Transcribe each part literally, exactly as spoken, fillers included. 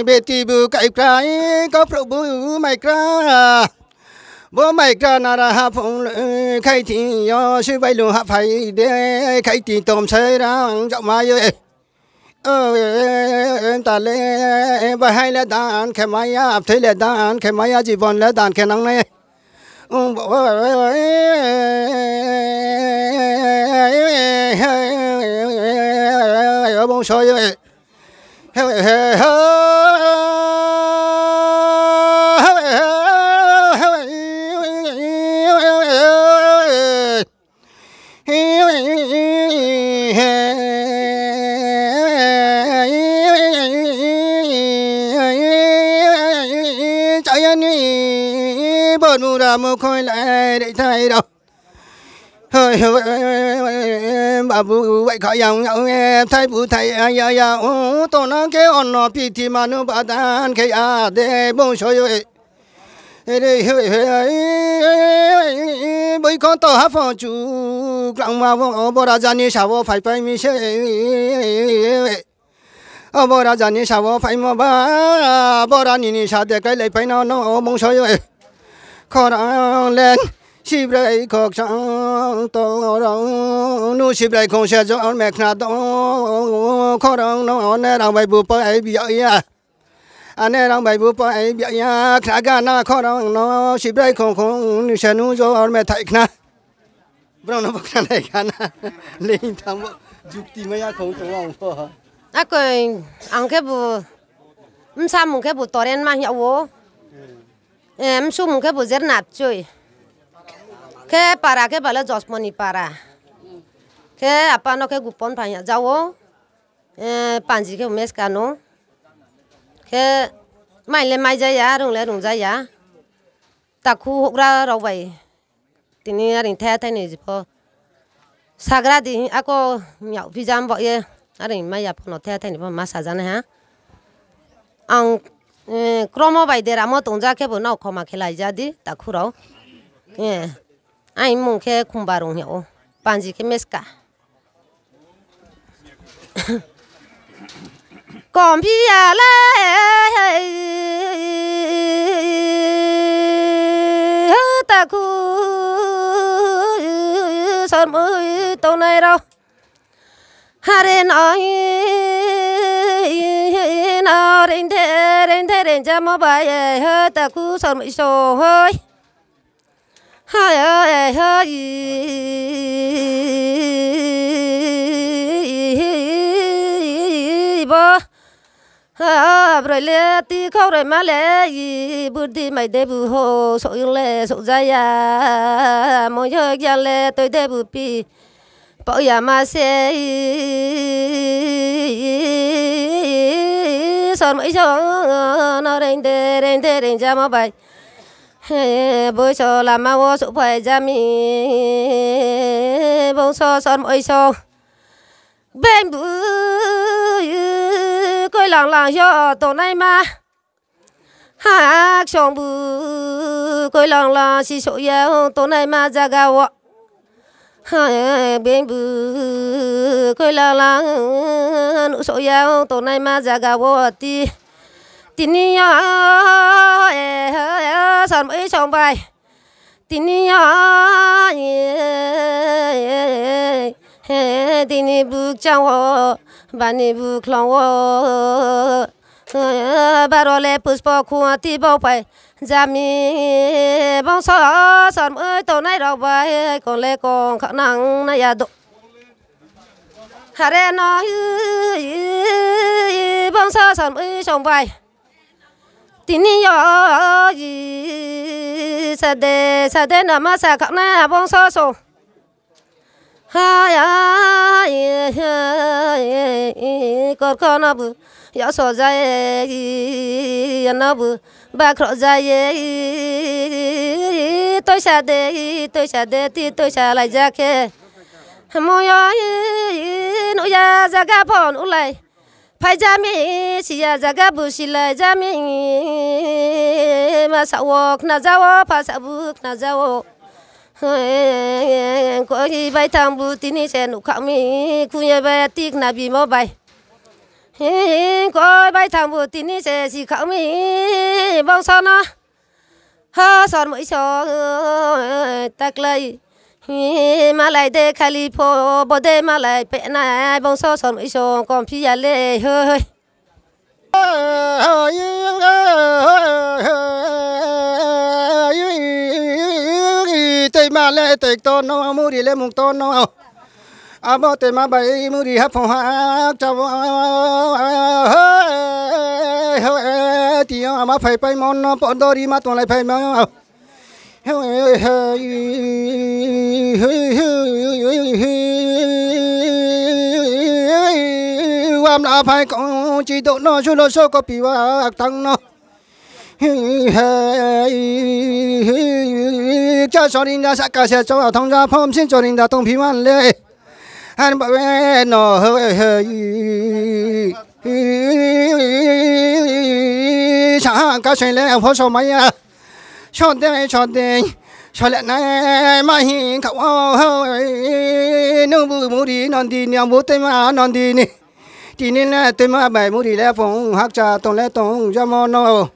Beti bu kaikra, kauphrou bu maikra. Bo maikra nara haphung le khai ti yo, sibai lung haphai de, khai ti tom sai rang jak mai ye. O, ta le, bahai le dan khe maya, apthai le dan khe maya, jibon le dan khe nang nai. Bongso yo. Chaya ni bo nura mukhoi lai rei thai rao. Babu bai kha yang yang, thai bu thai ya ya, o, tonang khe ono pithi manu badan khe ya de bongso yo. Boi kho to haphung chu krangma bo, bo raja ni sabo phaipai mi se. Obo raja ni sabo phaimo ba, bo rani ni sa de krai lai phai no, no bongso yo. Khorang le sibrai khoksang to rao, nu sibrai khong se jor me khna do. Khorang no ne rang bai bu pai bia ya. Ane rang bai bu pai bia ya, khna gana khorang no sibrai khong khong ni se nu jor me thai khna. Brao no bo khna nai gana. Leing thang bo jukti maya khong tong ang pho. Akoi, ang khe bu, bsa mung khe bu Toren ma hing yag ou. E, bsu mung khe bu Jernat Choi. Khe para khe bale Josmoni para. Khe apa no khe Gupon pha hing yag ja ou. E, panji khe Meska no. Khe mai le mai ja ya, rung le rung ja ya. Takhu houhgra rao bai. Tini aring thai thai ni jepho. Sagra di ako yag phi jam bo ye. Aring mai ya pho no thai thai ni pho ma sa ja nai ha. Ang, e, kromo bai deramo tong ja khe bo nao khoma khe lai ja di, takhu rao. E, aini mung khe Khumba rung hing yag ou. Panji khe Meska. Komphi ya le, takhu sormoi tongnai rao. Hare no, no reing de, reing de, reing jamo bai, takhu sormoi song hoi. Hai, hai, hai, bo. Ha, broi le ti khau roi ma le, burdi mai de bu ho, souh yung le souh ja ya, moyo gyan le toi de bu pi. Pao ya ma se, sormoi song no reing de, reing de, reing jamo bai. He, boiso lama wo souhphai ja mi, bongso sormoi song. Beng bu koilang lang yo tongnaima. Hak song bu koilang lang si souh ya tongnaima zaga wo. Beng bu koilang lang nuh souh ya tongnaima zaga wo ti. Tini yo, e, sormoi song bai. Tini yo, e, tini bukchang wo, bani bukhlong wo, baro le puspo khua ti bau phai. Jami bongso sormoi tongnai rao bai kong le kong khanang nai ya do. Hare no, bongso sormoi song bai. Tini yo, sade, sade no ma sa khanai bongso song. Hai, hai, korkho no bu, yoso ja ye, ya no bu, bakhro ja ye, toisa de, toisa de, ti toisa lai ja khe. Mo yo, nuh ya zaga pho nuhlai. Phai ja mi, si ya zaga bu silai ja mi, ma sa wo khna ja wo, pha sa bu khna ja wo. Koi bai thang bu tini se nuhkha mi, khui ye bai tik na bimo bai. Koi bai thang bu tini se sikha mi, bongso no. Ha, sormoi so, taklai. Malai de khali pho, bo de malai penai, bongso sormoi so, komphi ya le, hoi. Toima le toi ktor no, muri le mung ktor no. Abo toima bai muri haphung hakcha wo. Ti yo ama phaipaimo no pondori ma tonglai phaimo. Wamla phai kong chi do no, sulo so kopi wa aktang no. Cha soring da saka se cho thong ja phom sin soring da tong phi man le. Han ba we no, sa ha ka soing le pho so mai ya. Sodei, sodei, sole nai ma hing kha wo, nung bu muri Nandini, ang bu toima Nandini. Tini le toima bai muri le phung hakcha tong le tong jamo no.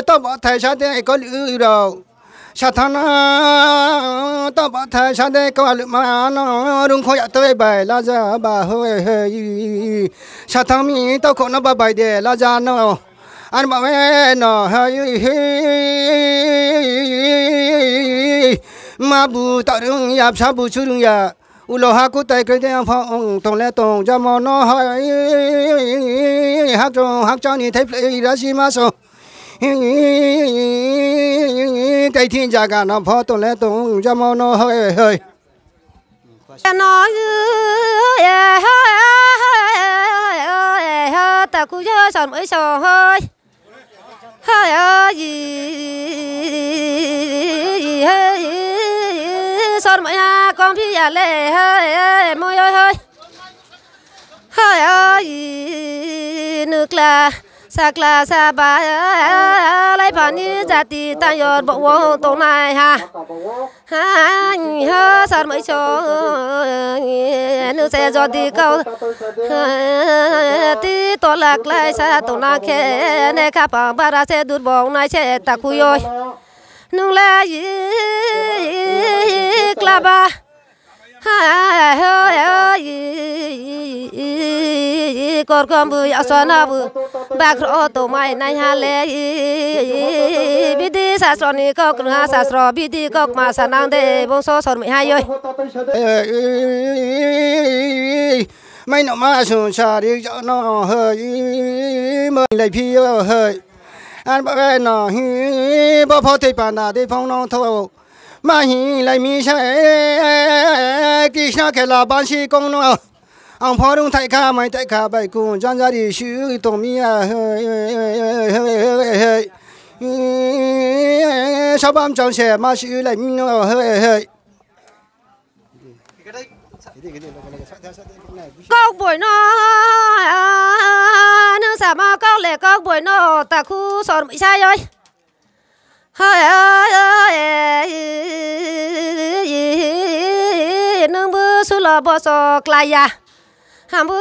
Tobo thai sa de ko lu rao. Sathang no, tobo thai sa de ko lu ma no, rung kho ya toi bai la ja ba hoi hoi. Sathang mi to kho no ba bai de la ja no. An ba we no, hoi, hoi. Ma bu ta rung ya, bsa bu chu rung ya. Ulo ha kutai kroi de ang pha ong tong le tong jamo no hai. Hak chong, hak chong ni thai phlai ra si ma so. Kai thin jaga no pho tong le tong jamo no hai, hai. No, ta ku yo sormoi so hai. Hai, hai, sormoi ya kong phi ya le, hai, mo yo, hai. Hai, hai, nukla, sakla, saba, lai phani jati tang yor bo wo tongnai ha. Hai, ha, sormoi so, nu se jodi kau, ti tola klái sa tongna khe, ne khaphang bara se durbong nai se takhu yo. Nung le klaba. Hai, hai, hai, korkom bu yaksona bu. Bakhro tongmai nai ha le, bidi sasro ni kau krungha sasro, bidi kau kma sanang de, bongso sormoi ha yo. Mai no ma sung sari ja no hoi, mai lai phi yo hoi. An ba no hi, bo pho thoi panda de phong no tho. Ma hi lai mi sa, Krishna khela bansi kong no. Ang pho rung thai kha, mai thai kha, bai kung janjari su tong mi ya. Sabam chang se ma su lai mi no. Kau boi no, nung sama kau le kau boi no, takhu sormoi sa yo. Hai, hai, hai, nung bu sulo boso klái ya. Ang bu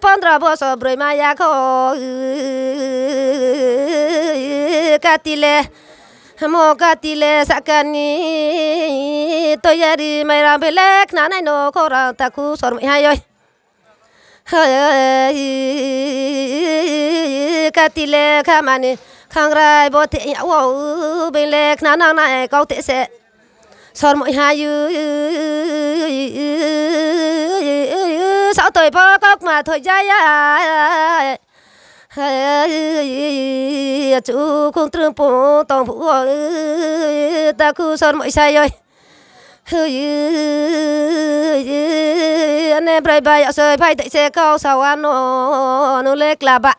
pondro boso broi ma ya kho. Kati le, mo kati le sakani. Toyari mai rang bele khna nai no khorang takhu sormoi ha yo. Hai, kati le khamani khangrai bo the ya wo, beng le khna nang nai kau the se. Sormoi ha yo, sao toi pho kau kma thoi ja ya. Hai, chu khung trung pung tong phu wo, takhu sormoi sa yo. Ane brai bai asoi phai dai se kau sa wa no, nu le klaba.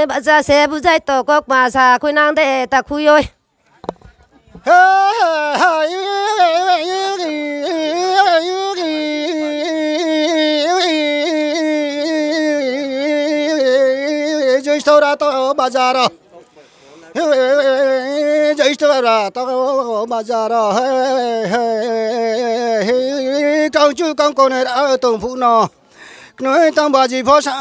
Baja se bujai to kau kma sa khui nang de takhu yo. Joi sora to bazar. Jaisto ra tao bazar rao, hei, hei, hei, kangchu kangkone ra tong phuh no. Knoi tang baji pho sa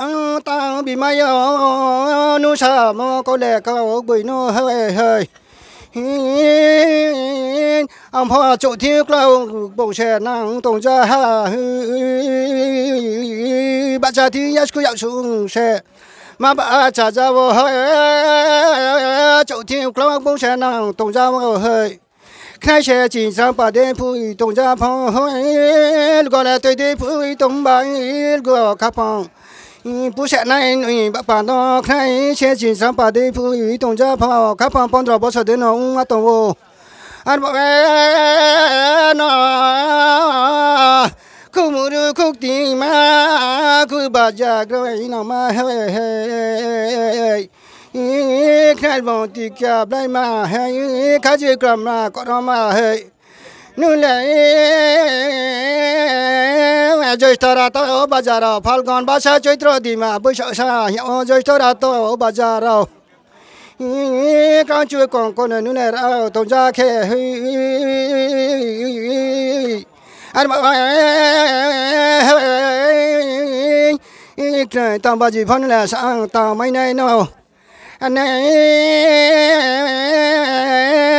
tang bimai yo, nu samo kau le kau gboi no, hei, hei. Ang pho chouh thing klau bung se nang tongja ha, hei. Bahcha thing yasku yaksung se. Ma bahcha ja wo, hei. Chouh thing klau bung se nang tongja wo, hei. Khnai se chinsrang pa dei phui tongja pho, hei, lgo le toi dei phui tong bai, lgo khaphang. Pu se nai nui ba pa no khnai se chinsrang pa dei phui tongja pho, khaphang pondro bosor dei no ong ma tong ou. Ar bo e no, khumuru khuktima, khubaja groi no ma hei hei. Khnai bung tikya blaima hei, khaji kramma koroma hei. Nung le, Joistora tao bazar rao, Phalgon basa Choitro dima, Boisak sa hing o Joistora tao bazar rao. Kangchu kongkone nung le rao tongja khe, hei. Ar ma, hei, hei, hei, tang baji pho nung le sang tang mai nai no. Ane,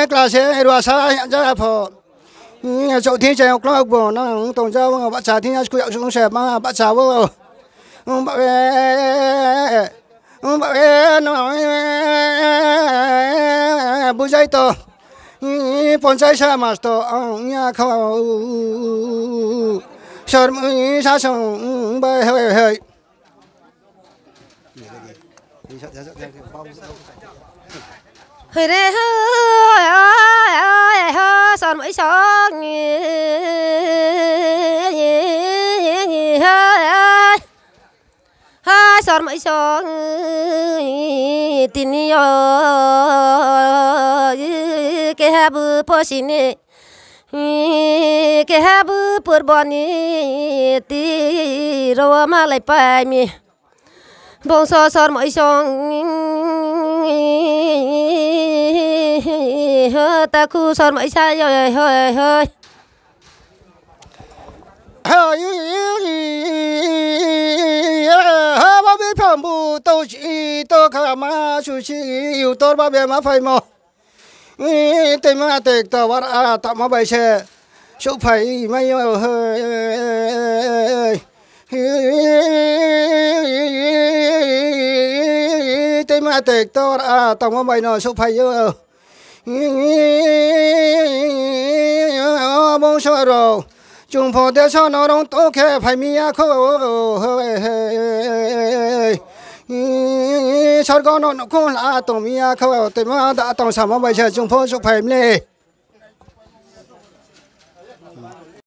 class e ruasa ya ja pho. Chouh thing se klok bo nang tongja wo, bahcha thing ya school ya sung se ma bahcha wo. Ba e, ba e no, bujai to. Ponchai sa mas to, ang ya kho. Sor mui sa song, bai hei hei. Hoi re, hoi, hoi, hoi, sor moi song. Hai, sor moi song. Tini yo, keha bu phosi ni. Keha bu purbo ni tiro wo malai pai mi. Bongso sor moi song, takhu sor moi sa yo, hoi, hoi. Ha, ba bi phambu tau si, to kha ma su si, utor ba be ma phaimo. Teima tekta war a tamo bai se souhphai mai yo, hei. Teima tekta war a tamo bai no souhphai yo. Bongso rao, chung pho deso no rong to khe phai mi ya kho, hei. Sorgo no nouhkhong la tong mi ya kho, teima da tong samo bai se chung pho souhphai mi le.